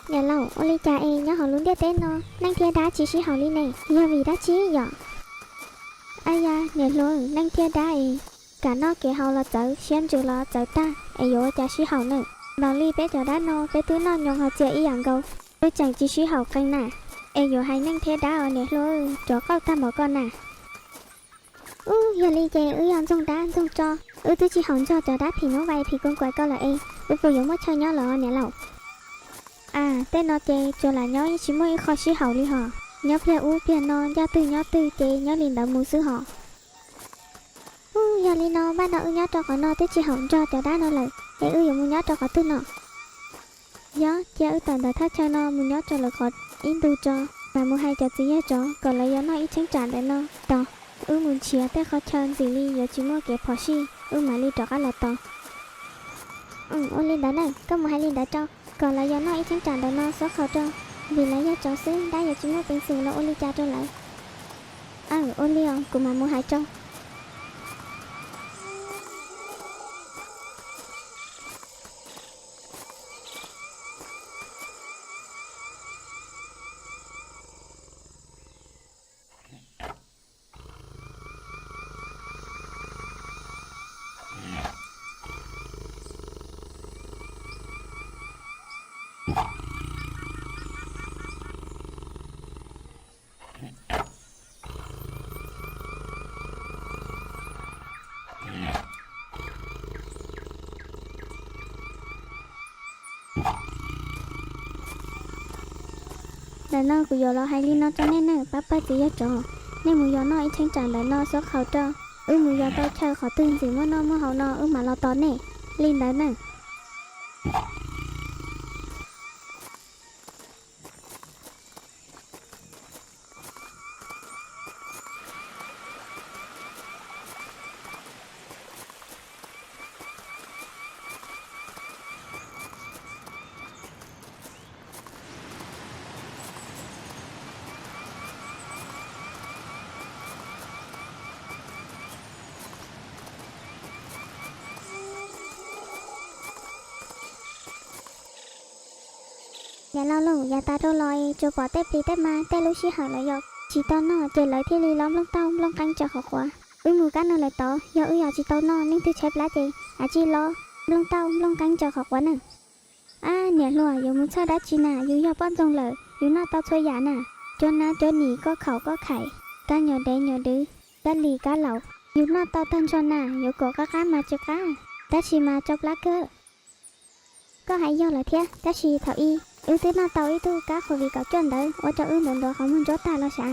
Niam laus, ua li cas es nyob hauv lub ntiaj teb no neej thiab dab tsis sib haum li ne? Yog vim dab tsi yom? Aya, niam hluas, neej thiab dab es kam noj kev haus los txawv, siab ntsws los txawv tag, es yuav ua cas sib haum ne? Npaum li peb cov dab no peb twb noj nyoos haus txias ib yam nkaus, twb tseem tsis sib haum qee na. Es yuav hais neej thiab dab os niam hluas, rov qauj tag npaum ko na. Ub, yog li ces wb yog ntxoog dab ntxoog tsov, wb twb tsis haum nrog cov dab phim nyuj vais phim koos kaim ko lawm es wb puas yuav muaj chaw nyob lawm niam laus? A, tej no ces tsuas lam nyob yeej tsis muaj ib qho sib haum li hos. Nyob pliag ub pliag no, ncaj twg nyob twg ces nyob li ntawd mus xwb hos. Ub, yog li no npaj no wb nyob rau qhov no twb tsis haum nrog cov dab no lawm, es wb yuav mus nyob rau qhov twg no? Yog cia wb tawm ntawm thaj chaw no mus nyob rau lawv qhov ib ntu tso, mam mus hais cov txiv yawg tsov kom lawv yog noj ib cheeb tsam ntawm no tos. Wb mus nrhiav tej qhov chaw ntxim li yuav tsis muaj kev phom sij, wb mam li rov qab los tos. Ua li ntawd na, koj mus hais li ntawd rau, kom lawv yog noj ib cheeb tsam ntawm no xub qhaus rau, vim lawv yog tsov xwb, dab yuav tsis muaj peev xwm los ua li cas rau lawv. Aw, ua li os, kuv mam mus hais rau. Ntawm no kuv yuav los hais li no rau nej na, pab pawg txiv yawg tsov, nej mus yos noj ib cheeb tsam ntawm no xub qhaus rau, wb mus yos tau chaw qhov twg ntxim muaj noj muaj haus no wb mam los tos nej li ntawd na. Niam laus, yav tas dhau los es tsuas pom tej plis tej mas tej lub sij hawm lawv yos tsis tau noj ces lawv thiaj li los nplooj tauj nplooj qeeb tsawv qhov quav. Wb mus kab nws lawm tod, yog wb yos tsis tau noj leej twg tshaib plab ces av tsij los nplooj tauj nplooj qeeb tsawv qhov quav na. Ab niam hluas, yuav mus txhawj dab tsi na, yus yog poj ntxoog lawm, yus noj tau txhua yam na. Cov nab cov nim, koj khaum koj khaim, kab nyuam dev nyuam dwv, kab lis kab laus, yus noj tau tag nrho na, yuav kom qab qab mas tsis qab, tab sis mas tsau plab kawg. Koj hais yog lawm thiab, tab sis thaum ub wb twb noj tau ib tug kab qhuav viv kaum cuaj ntawd ua rau wb ntuav ntuav qhov muag ntsuab tag los sav.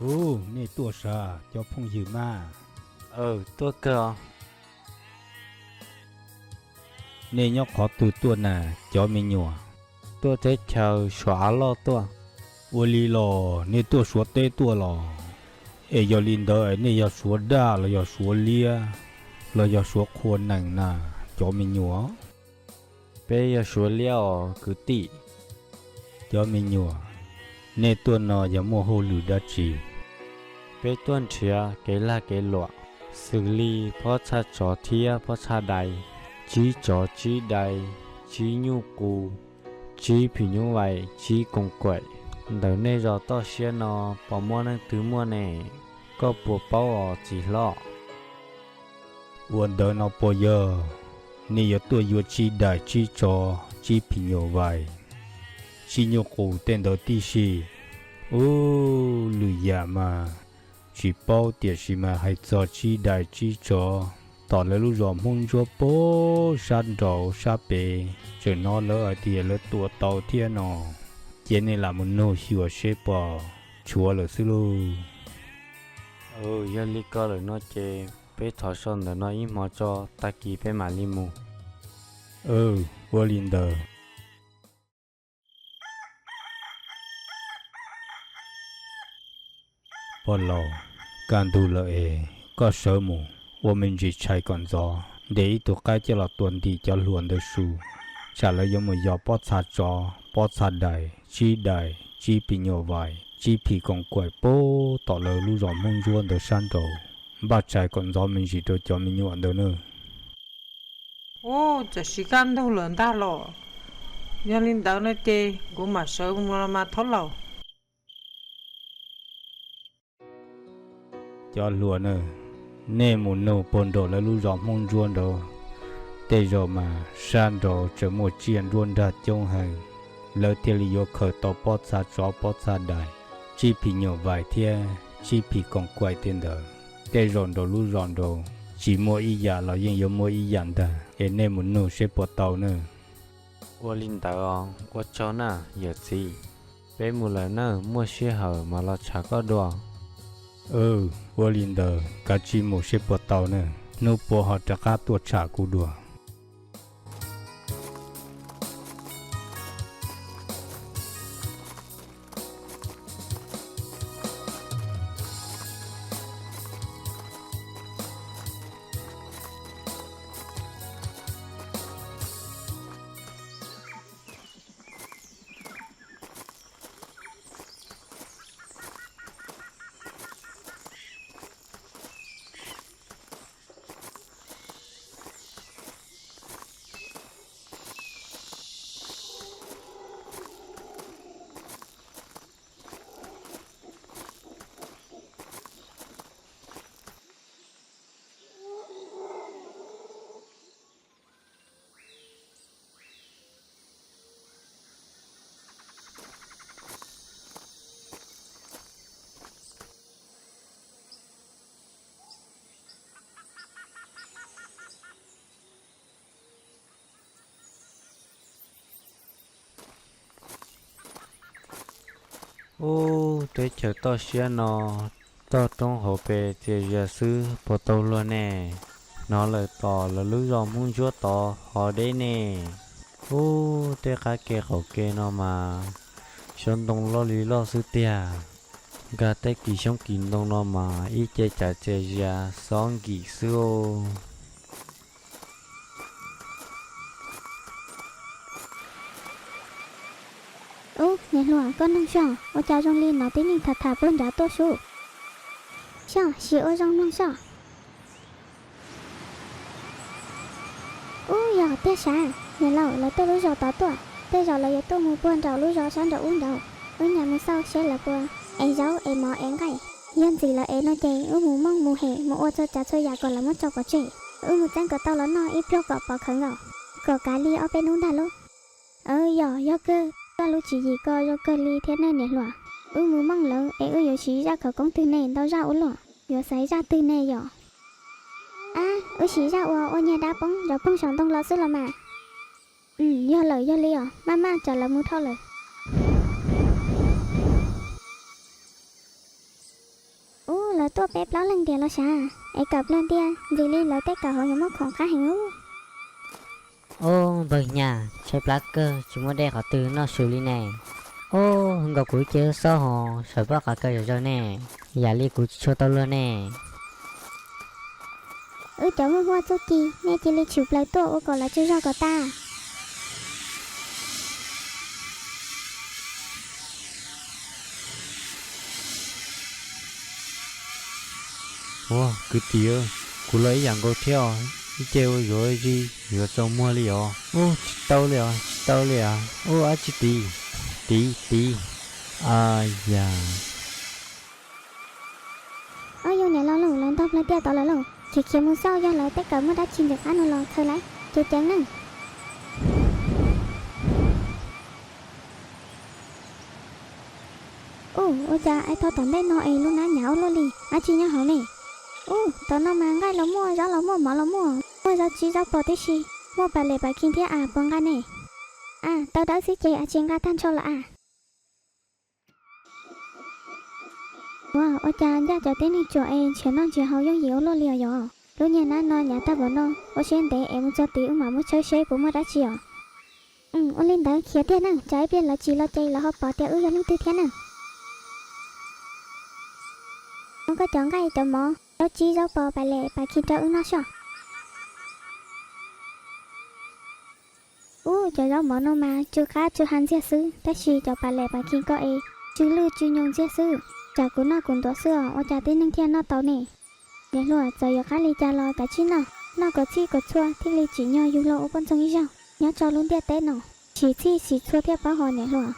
Ub, nej tuaj sav cov phooj ywg mas. Tuaj kawg. Nej nyob qhov twg tuaj na cov me nyuam? Tuaj teb chaws Suav av loj tuaj. Ua li los nej tuaj Suav teb tuaj los? Es yog li ntawd nej yog Suav daj los yog Suav liab los yog Suav qhua nees na cov me nyuam? Peb yog Suav liab os kwv tij. Cov me nyuam, nej tuaj no yog muaj hauj lwm dab tsi? Peb tuaj nrhiav kev lag kev luam, xws li pob txha tsov thiab pob txha dais, tsib tsov tsib dais, tsib nyuj qus, tsib phim nyuj vais, tsib koos kaim. Ntawm nej zos toj siab no puas muaj leej twg muaj ne? Koj puas paub os txiv hlob? Ua ntawd no puas yog? Nej yuav tuaj yuav tsib dais tsib tsov tsib phim nyuj vais tsib nyuj qus tej ntawd tib si, Ub, lwm yam mas tsis paub, tiam sis mas hais txog tsib dais tsib tsov tom lawv lub zos Hmoob Ntsuab puag sab nraud sab pem, tseem hnov lawv hais tias lawv tua tau thiab no. Cia nej lam mus nug xyuas seb puas tshuav lawm xwb lauj. Yog li ko lawm no ces peb thov so ntawm no ib hmo tso, tag kis peb mam li mus. Ua li ntawd. Pog laus, kaj ntug lawm es koj sawv mus ua me ntsis tshais kom ntxov, ntes ib tug qaib coj los tua ntim cov hluas ntawd su, tsam lawv yuav mus yos pob txha tsov pob txha dais, tsib dais, tsib phim nyuam vais, tsib phim koos kaim puag tom lawv lub zos Hmoob Ntsuab ntawd sab nraud. Npaj tshais kom ntxov me ntsis rau cov me nyuam ntawd na. Ub, tam sim kaj ntug lawm ntag los. Yog li ntawd no ces kuv mam sawv mus los mas thaub laus. Cov hluas na, nej mus nug puag nraum lawv lub zos Hmoob Ntsuab nraud, tej zaum mas sab nraud tseem muaj tsiaj nruab nrag coob heev, lawv thiaj li yuav khaws tau pob txha tsov pob txha dais, tsib phim nyuam vais thiab tsib phim koos kaim tej ntawd. Tej zaum nraum lub zos nraud tsis muaj ib yam los yeej yuav muaj ib yam ntag, es nej mus nug seb puas tau na. Ua li ntawd os, ua tsaug na yawm txiv. Peb mus lawm na, muaj sij hawm mam los tsham koj dua. Ua li ntawd kav tsij mus seb puas tau na, hnub puav ho rov qab tuaj tsham kuv dua. Ub, teb chaws toj siab no, toj roob hauv pes txias zias xwb puas tau luag ne? Hnov lawm tom lawv lub zos Hmoob Ntsuab tod ho deb ne. Ub, tej qab ke qaum ke no mas xyoob ntoo loj li loj xwb tiag. Nkag tej kis xyoob kis ntoo no mas ib ce cas txias zias xob nkim xwb. Ub, niam hluas, koj noog soj, ua cas zoo li hnov tib neeg tham tham puag nrad tuaj sub. Soj, sim ua zoo mloog soj. Ub, yog tiag sav, niam laus, lawv tuaj lub zos tod tuaj, tej zaum lawv yuav tuaj mus puag nraum lub zos sab nraum ub nraud. Wb nyas mus xauj seb lawv puas ev zaub ev mov ev nqaij. Yog ntxim lawv ev no ces wb mus mooj mus hem mus ua txhua tsav txhua yam kom lawv muab tso pov tseg. Wb mus txeeb kom tau los noj ib pliag kom pov khawv nkaus, kom kav li ob peb hnub ntag lauj. Yog, yog kawg, koj lub tswv yim ko zoo kawg li thiab nej niam hluas. Wb mus mooj lawv es wb yuav siv zaj khawv koob twg ne, ntau zaj ua luaj, yuav xaiv zaj twg ne yom? Ab, wb siv zaj uas ua nyiag dab poob zov phooj saum ntoo los xwb los mas. Yog lawm, yog li os, maj maj tsam lawv mus dhau lawm. Ub, lawv tuaj peb plaub leeg tiag los sav, es kawm plawg ntiag, ntxim li lawv tej kawm hauv yuav muaj khoom qab heev ub. Ub, npawg Nyaj, tshaib plab kawg tsis muaj dej qhov twg noj su li ne. Ub, nkaus kuv ib ce xob hos sawv pab qav kaws zom zaws ne, yam li kuv tsis tshua tau luag ne. Wb cov huaj huaj txuj ci, nej cia li tshwm plaws tuaj ua kom lawv tsaug zog kom tag. Ua kwv tij, kuv los ib yam nkaus thiab os, ib ce ua yuav zis yuav tsaus muag li os. Ub, tsis tau li os, tsis tau li os. Ub, ab tsi tiv, tiv, tiv. A yam. Ob yug niam laus lauj, lawv ntog plawg tiaj tod lawm lauj. Khiav khiav mus xauj yog lawv tej kawm muaj dab tsi ntxim qab no los khaws lawm, ceev ceev nawb. Ub, ua cas es thaum tom ntej no es lub hnab hnyav ua luaj li, dab tsi nyob hauv ne? Ub, tom no mas nqaij los muaj, zaub los muaj, mov los muaj, muaj zaub tsib zaub pos tib si, muaj pas lem pas khis thiab as, puas nqa ne? As, tau dawb xwb ces as, tsis nqa tag nrho los as. Ua, ua cas ncaj cov tib neeg tsuam es nrhiav noj nrhiav haus yooj yim ua luaj li os yog? Lub niag hnab no hnyav tag npaum no, ua siab ntev es mus txog tid wb mam muab tshawb seb puas muaj dab tsi os. Ua li ntawd khiav tiag na, tsam ib pliag lawv tsim los ces lawv ho pom tias wb yog leej twg thiab na. Muab koj cov nqaij cov mov, zaub tsib zaub pos pas lem pas khis rau wb noj soj. Ub, cov zaub mov no mas tsw qab tsw ha ntxiag xwb, tab sis cov pas lem pas khis ko es tsw lwj tsw nyoos ntxiag xwb. Tsam kuv noj kuv ntuav xwb os, ua cas tib neeg thiaj noj tau ne? Niam hluas, txawm yuav qab li cas los kav tsij noj, noj kom txhij kom txhua thiaj li tsim nyog yug los ua poj ntxoog ib zaug nyob rau lub ntiaj teb no. Sim txhij sim txhua thiaj paub hos niam hluas.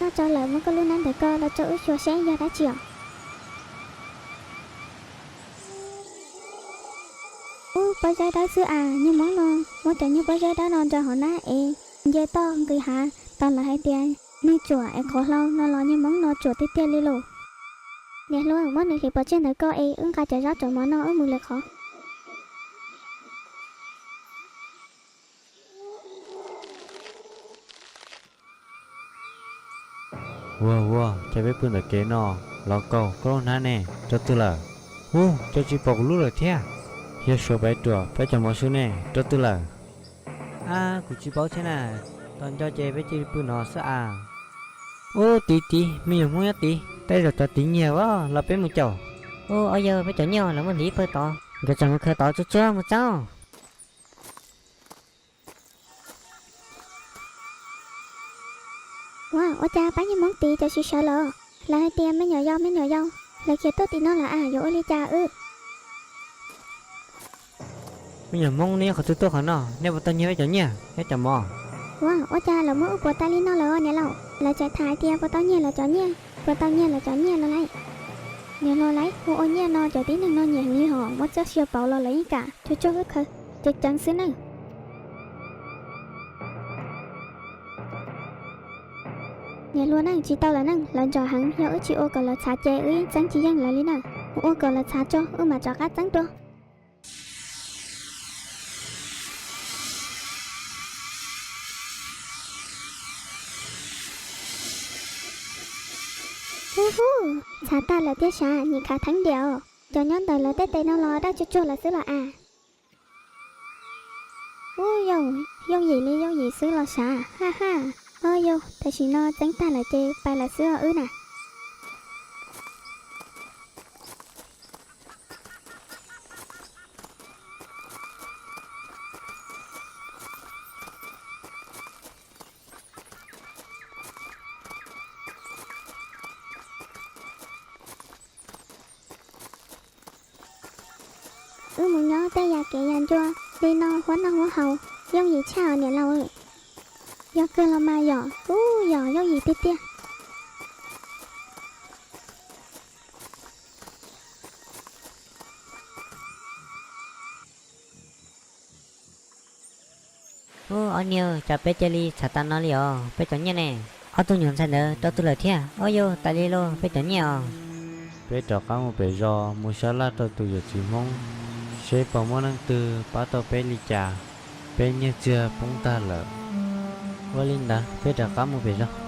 Noj tsau lawm, muab koj lub hnab ntawm ko los rau wb xyuas seb yog dab tsi os. Ub, pob zeb dawb xwb as, niag hmoob no muab cov niag pob zeb dawb no nraws hauv hnab es nce toj nqis hav, tos lawv hais tias neeg tsuam es qhuav hlau no los niag hmoob no tsuam tiag tiag li lauj. Niam hluas, muab nws hliv pov tseg ntawm ko es wb nqa cov zaub cov mov no wb mus lwm qhov. Ua ua, cas peb pw ntawm kev no, los kaus koj lub hnab ne, rau twg lawm? Ub, cas tsis pom kuv lub lawm thiab? Yog suav paiv ruam peb cov mov xwb ne, rau twg lawm? Ab, kuv tsis paub thiab na, tos nco ces peb cia li pw no xwb as. Ub, tid tid, me nyuam hmoob nyob tid, tej zaum cov tid nyiag los peb mus caum. Ub, ob yawg, peb cov nyiaj los muab hliv pawg tod, nkawd tsam mus khaws tod tsuag tsuag mus txaub. Ua, ua cas pab niag hmoob tid cov siv sawv lawm? Lawv hais tias me nyuam yau me nyuam yau, lawv khiav tuaj tim no lawm as, yuav ua li cas wb? Me nyuam hmoob, nej nyob qhov twg tuaj qhov no, nej puas tau nyiag peb cov nyiaj thiab cov mov? Ua, ua cas lawv muab wb puas tas li no lawm niam laus? Lawv tseem tham hais tias puas tau nyiag lawv cov nyiaj, puas tau nyiag lawv cov nyiaj no lauj. Niam hluas lauj, ua ua nyiaj no cov tib neeg no nyiam heev li hos, muab txoj sia pauv los lawv yeej kam, tsuag tsuag wb khaws ceev ceev xwb nawb. Niam hluas na, tsis tau lawm na, lawv nrog heev, yog wb tsis ua kom lawv txhav ces wb yeej txeeb tsis yeej lawv li na. Ua kom lawv txhav tso wb mam rov qab txeeb dua. Hu hu, txhav tag lawm tiag sav, nim khav theeb diam os. Cov nyob ntawm lawv tej tes no los daj tsuag tsuag lawm xwb los as. Ub, yooj yim li yooj yim xwb los sav, ha ha. Ob yog, tam sim no txeeb tag lawm ces pais lawm xwb os wb na. Wb mus nyob tej yam kev yam ncua li no, huab noj huab haus, yooj yim tshaj os niam laus. Yog kawg los mas yom, ub, yog yooj yim tiag tiag. Ub, ob niag, cas peb cia li txhav tas no li os, peb cov nyiaj ne? Ob tug nyuam ntxhais ntawd rau twg lawm thiab? Ob yog, tas li lauj, peb cov nyiaj os. Peb rov qab mus pem zos mus sab laj rau tus yawm txiv Hmoob seb puas muaj leej twg pab tau peb li cas, peb nyiaj txiag poob tag lawm. Ua li ntawd peb rov qab mus pem zos.